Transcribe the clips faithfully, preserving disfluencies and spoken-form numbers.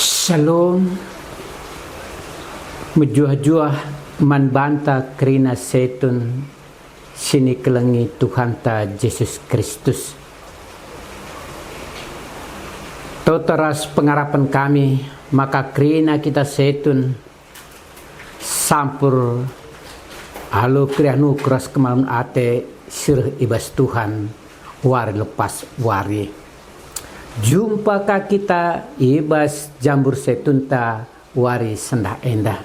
Shalom. Mejuah-juah man banta kerina setun si nikelengi Tuhanta Jesus Kristus. Toto ras pengarapen kami maka kerina kita setun sampur alu keriah nukur ras kemalen ate si reh i bas Tuhan wari lepas wari. Jumpa ka kita i bas jambur setunta wari sendah enda.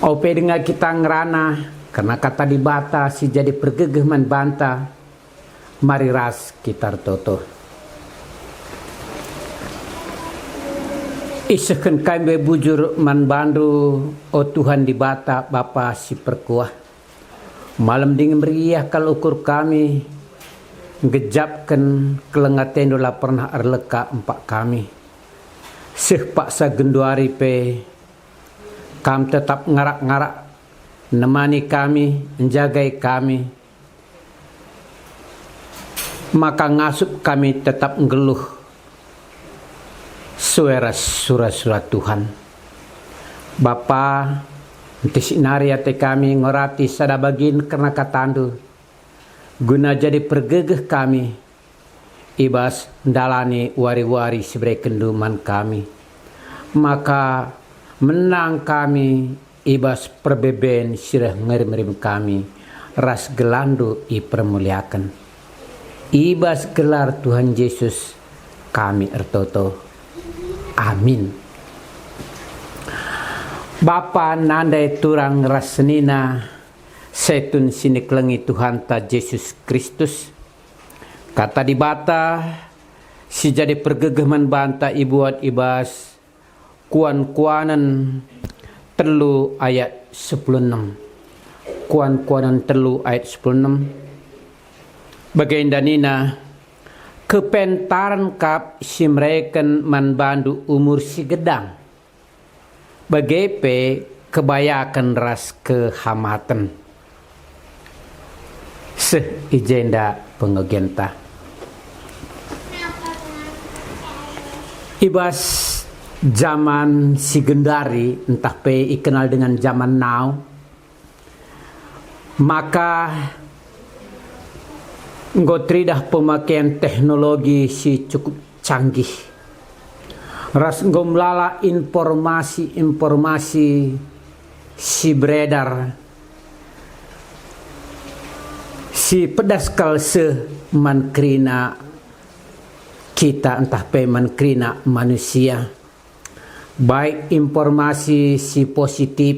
Ope denga kita ngerana kerna Kata Dibata si jadi pergegeh man banta, mari ras kita ertoto. Isehken kami bujur man bandu, o Tuhan Dibata, Bapa si perkuah. Malem dingen meriah kal ukur kami, nggejapken keleng atendu la pernah erleka empak kami. Seh paksa genduari pe, Kam tetap ngarak-ngarak, nemani kami, njagai kami, maka ngasup kami tetap nggeluh sue ras sura-sura Tuhan. Bapa, ntisik nari ate kami ngorati sada bagin kerna katandu, guna jadi pergegeh kami i bas ndalani wari-wari si berekenNdu man kami. Maka menang kami i bas perbeben si reh ngerim-ngerim kami, ras gelarNdu ipermuliaken. I bas gelar Tuhan Jesus kami ertoto. Amin. Bapa, nande, turang ras senina, setun si nikelengi Tuhanta Jesus Kristus, Kata Dibata si jadi pergegeh man banta ibuat i bas Kuan-kuanen telu ayat sepuluh enem. Kuan-kuanen telu ayat sepuluh enem. Bagenda nina, "Kepentaren kap si mereken man bandu umur si gedang, bage pe kebayaken ras kehamaten." Seh i jenda pengogenta. I bas jaman si genduari, ntah pe ikenal dengan jaman now, maka enggo teridah pemakaian teknologi si cukup canggih, ras enggo melala informasi-informasi si beredar, si pedas kal seh man kerina kita ntah pe man kerina manusia, baik informasi si positif,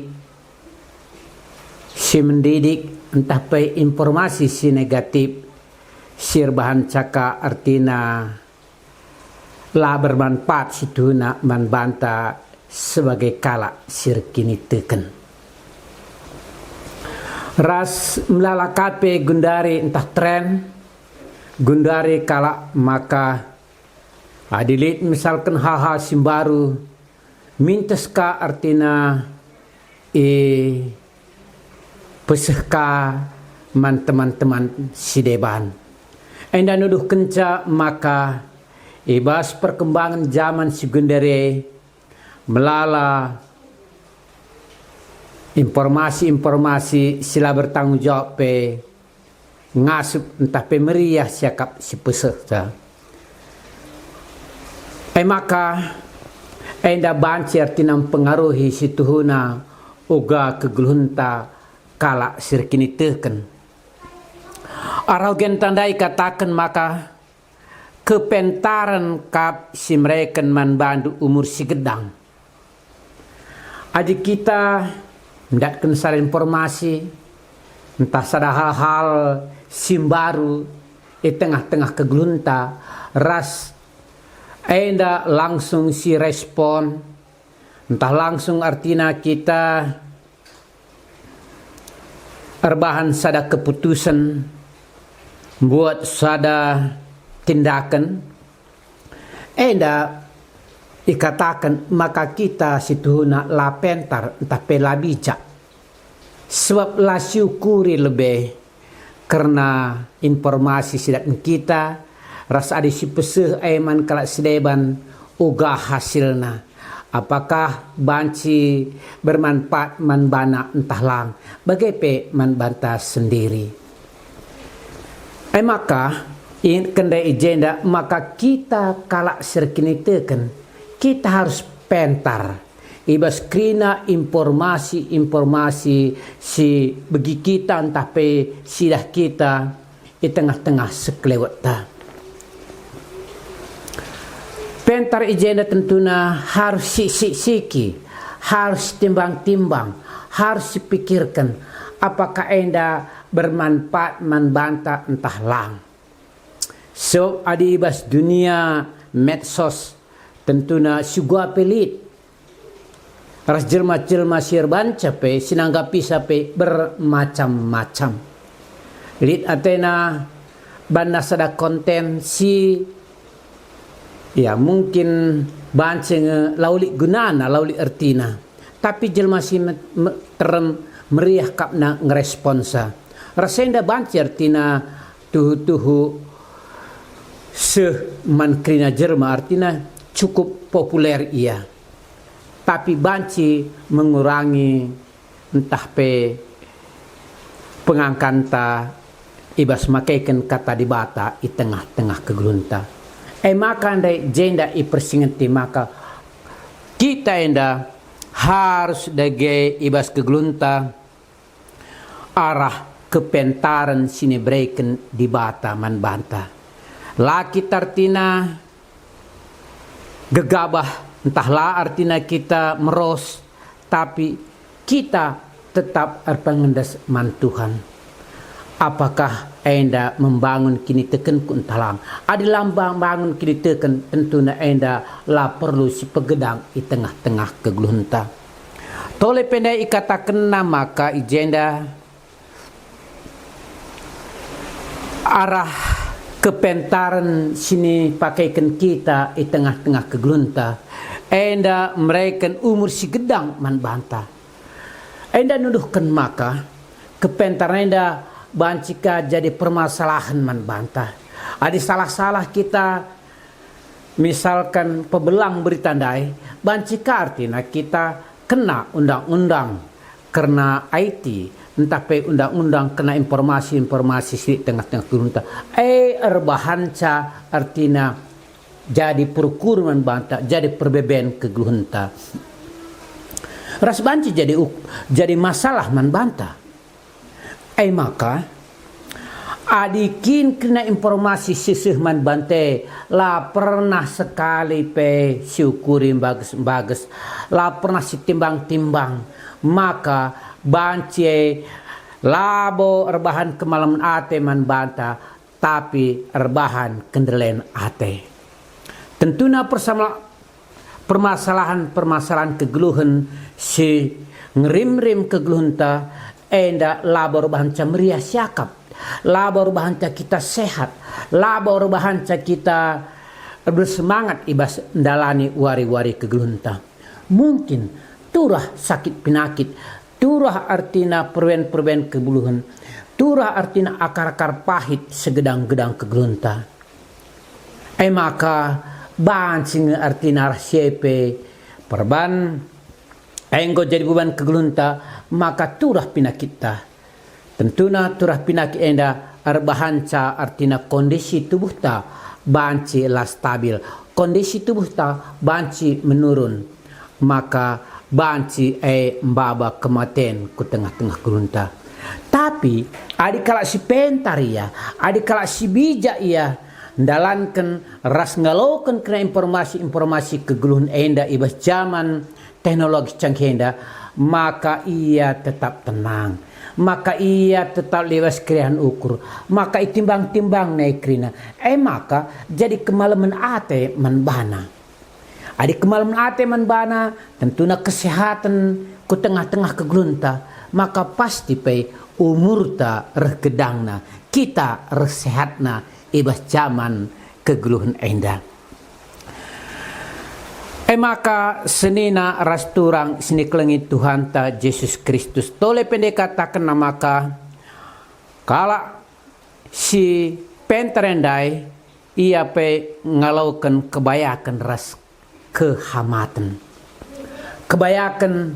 si mendidik, ntah pe informasi si negatif, si erbahan caka ertina la bermanfaat situhuna man banta sebagai kalak si erkiniteken. Ras melala ka pe genduari ntah tren genduari kalak maka adi lit misalken hal-hal si mbaru, mintes ka ertina ipeseh ka man teman-teman si deban. Enda nuduhkenca maka i bas perkembangan jaman si genduari melala informasi-informasi si la bertanggung jawab pe ngasup ntah pe meriah siakap si pesehta. E maka, enda banci ertina mpengaruhi situhuna uga kegeluhenta kalak si erkiniteken. Arah uga tandai kataken maka, kepentaren kap si mereken man bandu umur si gedang. Adi kita ndatken sada informasi, ntah sada hal-hal si mbaru i tengah-tengah kegeluhenta, ras enda langsung si respon, ntah langsung ertina kita erbahan sada keputusen, mbuat sada tindaken, enda ikataken maka kita situhuna la pentar ntah pe la bijak. Sebab la siukuri lebe kerna informasi si datken kita, ras adi sipeseh e man kalak si deban, uga hasilna. Apakah banci bermanfaat man bana ntah lang, bage pe man banta sendiri. E maka, ietken ndai i jenda maka kita kalak si erkiniteken, kita harus pentar i bas kerina informasi-informasi si begi kita ntah pe sidah kita i tengah-tengah sekelewetta. Pentar i jenda tentuna harus sisik-siki, harus timbang-timbang, harus sipikirken apakah enda bermanfaat man banta ntah lang. Sebab adi i bas dunia medsos, tentuna si uga pe lit. Ras jelma-jelma si erbanca pe, si nanggapisa pe bermacam-macam. Lit atena banna sada konten si, ya, mungkin banci nge la lit gunana, la lit ertina. Tapi jelma si me-, me-, terem meriah kap na ngeresponsa. Ras enda banci ertina tuhu-tuhu seh man kerina jelma, ertina cukup populer ia. Tapi banci mengurangi ntah pe pengangkanta i bas makeken Kata Dibata i tengah-tengah kegeluhenta. E maka ndai jenda ipersingeti maka kita enda harus dage i bas kegeluhenta arah kepentaren si nibereken Dibata man banta. La kita ertina gegabah, ntah la ertina kita meros, tapi kita tetap erpengendes man Tuhan. Apakah enda membangun kinitekenku ntah lang? Adi la membangun kiniteken, tentuna enda la perlu sipegedang i tengah-tengah kegeluhenta. Tole pe ndai ikatakenna maka i jenda arah kepentaren si nipakeken kita i tengah-tengah kegeluhenta, enda mereken umur si gedang man banta. Enda nuduhken maka kepentaren enda banci ka jadi permasalahen man banta. Adi salah-salah kita, misalken pebelang berita ndai, banci ka ertina kita kena undang-undang kerna I T, ntah pe undang-undang kerna informasi-informasi si lit tengah-tengah kegeluhenta. E, erbahanca ertina jadi perukur man banta, jadi perbeben kegeluhenta. Ras banci jadi uk-, jadi masalah man banta. E maka, adi kin kerina informasi si seh man banta e la pernah sekali pe siukuri mbages-mbages, la pernah sitimbang-timbang, maka banci e labo erbahan kemalemen ate man banta, tapi erbahan kendelen ate. Tentuna persama-, permasalahen-permasalahen kegeluhen si ngerimrim kegeluhenta enda labo erbahanca meriah siakap, labo erbahanca kita sehat, labo erbahanca kita bersemangat i bas ndalani wari-wari kegeluhenta. Mungkin turah sakit pinakit, turah ertina perwen-perwen kegeluhen, turah ertina akar-akar pahit segedang-gedang kegeluhenta. E maka, banci nge ertina arah si e pe, perban enggo jadi beban kegeluhenta, maka turah pinakitta. Tentuna turah pinakit enda erbahanca ertina kondisi tubuhta banci la stabil, kondisi tubuhta banci menurun, maka banci e maba kematen ku tengah-tengah kegeluhenta. Tapi, adi kalak si pentar ia, adi kalak si bijak ia, ndalanken ras ngaloken kerina informasi-informasi kegeluhen enda i bas jaman teknologi canggih enda, maka ia tetap tenang, maka ia tetap liwes keriahen ukur, maka itimbang-timbangna e kerina, e maka jadi kemalemen ate man bana. Adi kemalemen ate man bana, tentuna kesehaten ku tengah-tengah kegeluhenta, maka pasti pe umurta reh gedangna, kita reh sehatna i bas jaman kegeluhen enda. E maka senina ras turang si nikelengi Tuhanta Jesus Kristus, tole pe ndai katakenna maka kalak si pentar ndai, ia pe ngaloken kebayaken ras kehamaten. Kebayaken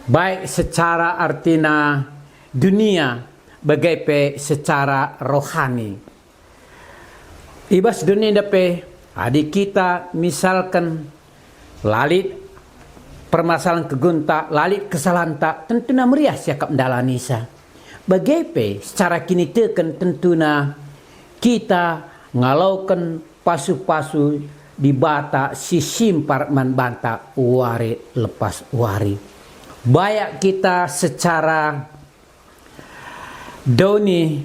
baik secara artina dunia, bage pe secara rohani. I bas doni enda pe, adi kita misalken la lit permasalahen kegeluhenta, la lit kesalahenta, tentuna meriah siakap ndalanisa. Bage pe secara kiniteken tentuna kita ngaloken pasu-pasu Dibata si simpar man banta wari lepas wari. Bayak kita secara doni,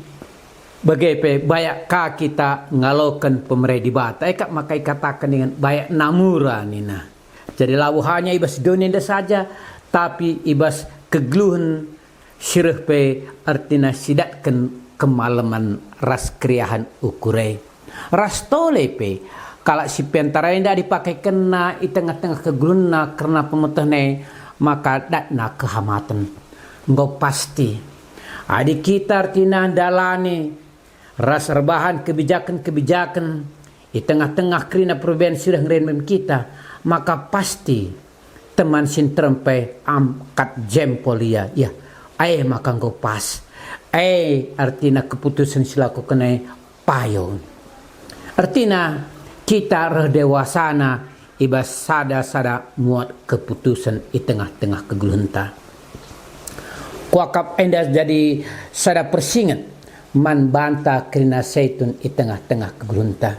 bage pe bayak ka kita ngaloken pemere Dibata. E kap maka ikataken dingen bayak namura nina. Jadi labo hanya i bas doni enda saja, tapi i bas kegeluhen si reh pe, ertina sidatken kemalemen ras keriahen ukur e. Ras tole pe, kalak si pentar enda dipakekenna i tengah-tengah kegeluhenna kerna pemetehna e, maka datna kehamaten. Enggo pasti, adi kita ertina ndalani ras erbahan kebijaken-kebijaken i tengah-tengah kerina perbeben si reh ngeren kita, maka pasti teman si nterem pe angkat jempol ia. Ia, e maka enggo pas. E ertina keputusen si lakoken e payo. Ertina kita reh dewasana i bas sada-sada muat keputusen i tengah-tengah kegeluhenta. Kuakap enda jadi sada persinget man banta kerina Saitun i tengah-tengah kegeluhenta.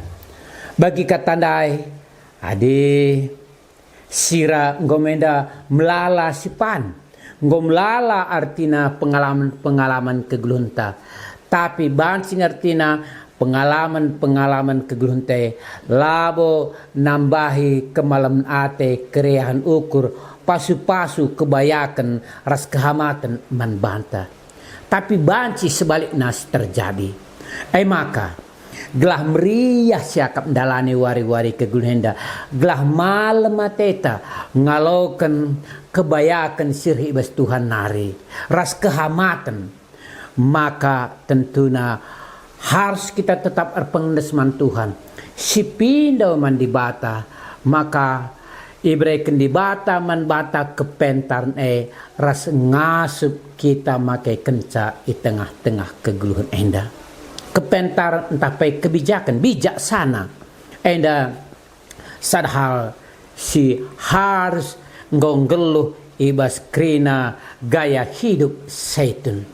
Bagi kata ndai, adi sira enggo menda melala sipan, enggo melala artina pengalaman-pengalaman kegeluhenta, tapi banci ngertina pengalaman-pengalaman kegeluhenta e labo nambahi kemalemen ate, keriahen ukur, pasu-pasu, kebayaken, ras kehamaten man banta. Tapi banci sebalikna si terjadi. E maka, gelah meriah siakap ndalani wari-wari kegeluhen enda, gelah malem ateta ngaloken kebayaken si reh i bas Tuhan nari, ras kehamaten, maka tentuna harus kita tetap erpengendes man Tuhan, sipindo man Dibata, maka ibereken Dibata man banta kepentaren e ras ngasup kita makekenca i tengah-tengah kegeluhen enda. Kepentaren ntah pe kebijaken bijaksana enda sada hal si harus enggo nggeluh i bas kerina gaya hidup Saitun.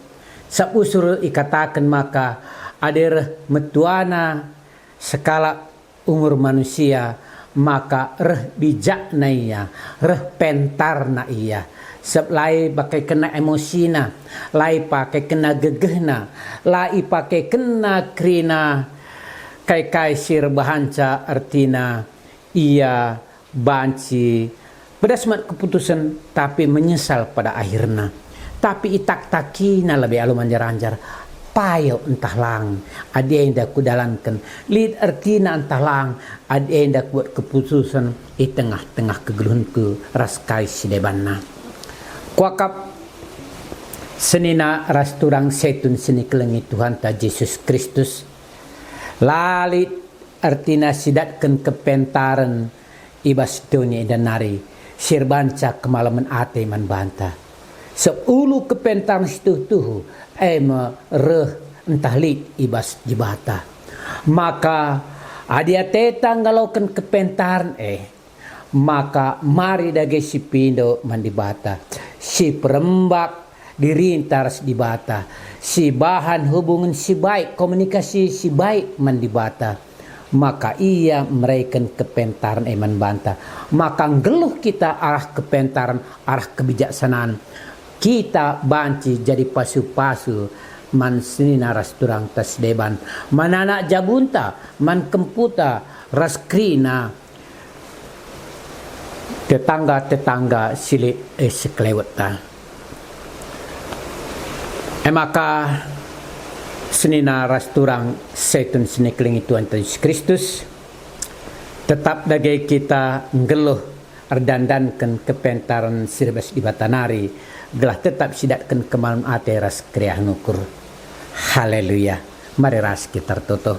Sabusur ikataken maka adi reh metuana sekalak umur manusia, maka reh bijakna ia, reh pentarna ia. Sebab la ipakekenna emosina, la ipakekenna gegehna, la ipakekenna kerina kai-kai si erbahanca, ertina ia banci pedas mat keputusen, tapi menyesal pada akhirna. Tapi itak-takina lebe alu manjar-anjar, payo ntah lang, adi enda kudalanken, lit ertina ntah lang, adi enda kubuat keputusen i tengah-tengah kegeluhenku ras kai si debanna. Kuakap senina ras turang Saitun si nikelengi Tuhanta Jesus Kristus, la lit ertina sidatken kepentaren i bas doni enda nari si erbanca kemalemen ate man banta. Seh ulu kepentaren si tuhu-tuhu, e me reh ntah lit i bas Dibata. Maka adi ateta ngaloken kepentaren e, maka mari dage sipindo man Dibata, si perembak dirinta ras Dibata, si bahan hubungen si baik, komunikasi si baik man Dibata, maka Ia mereken kepentaren e man banta. Maka nggeluh kita arah kepentaren, arah kebijaksanaan, kita banci jadi pasu-pasu man senina ras turangta si deban, man anak jabunta, man kemputa, ras kerina tetangga-tetangga si lit, eh, sekelewetta. E maka, senina ras turang Saitun si nikelengi Tuhanta Jesus Kristus, tetap dage kita nggeluh erdandanken kepentaren si ras Dibata nari, gelah tetap sidatken kemalemen ate ras keriahen ukur. Haleluya. Mari ras kita ertoto.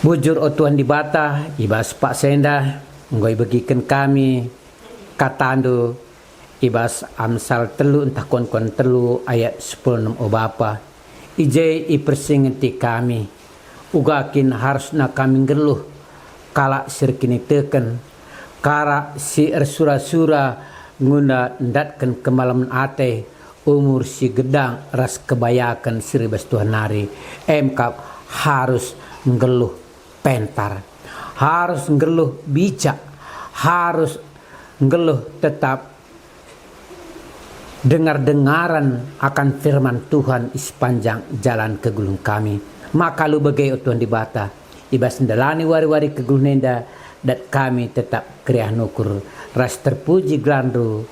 Bujur, o Tuhan Dibata, i bas paksa enda, Enggo ibegiken kami katandu i bas Amsal telu ntah Kon-Kon telu ayat sepuluh enem, o Bapa. I je ipersingeti kami, uga kin harusna kami nggeluh, kalak si erkiniteken, kalak si ersura-sura guna ndatken kemalemen ate, umur si gedang ras kebayaken si ras Tuhan nari, emkap harus nggeluh pentar, harus nggeluh bijak, harus nggeluh tetap dengar-dengaren akan firman Tuhan i sepanjang jalan kegeluhen kami. Maka labo bage, o Tuhan Dibata, i bas ndalani wari-wari kegeluhen enda, dat kami tetap keriah nukur ras terpuji gelarNdu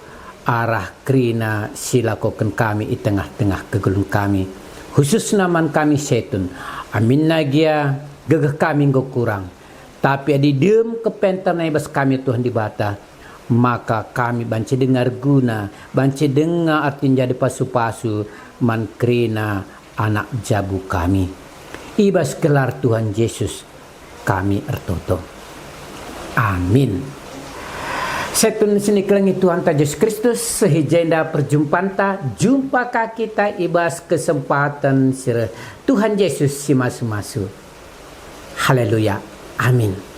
arah kerina si lakoken kami i tengah-tengah kegeluhen kami, khususna man kami setun. Aminna gia gegeh kami enggo kurang, tapi adi dem kepentarna i bas kami, Tuhan Dibata, maka kami banci denga erguna, banci denga arti jadi pasu-pasu man kerina anak jabu kami. I bas gelar Tuhan Yesus kami ertoto. Amin. Setun si nikelengi Tuhanta Jesus Kristus, seh i jenda perjumpanta, jumpa ka kita i bas kesempaten si reh. Tuhan Yesus si masu-masu. Haleluya. Amin.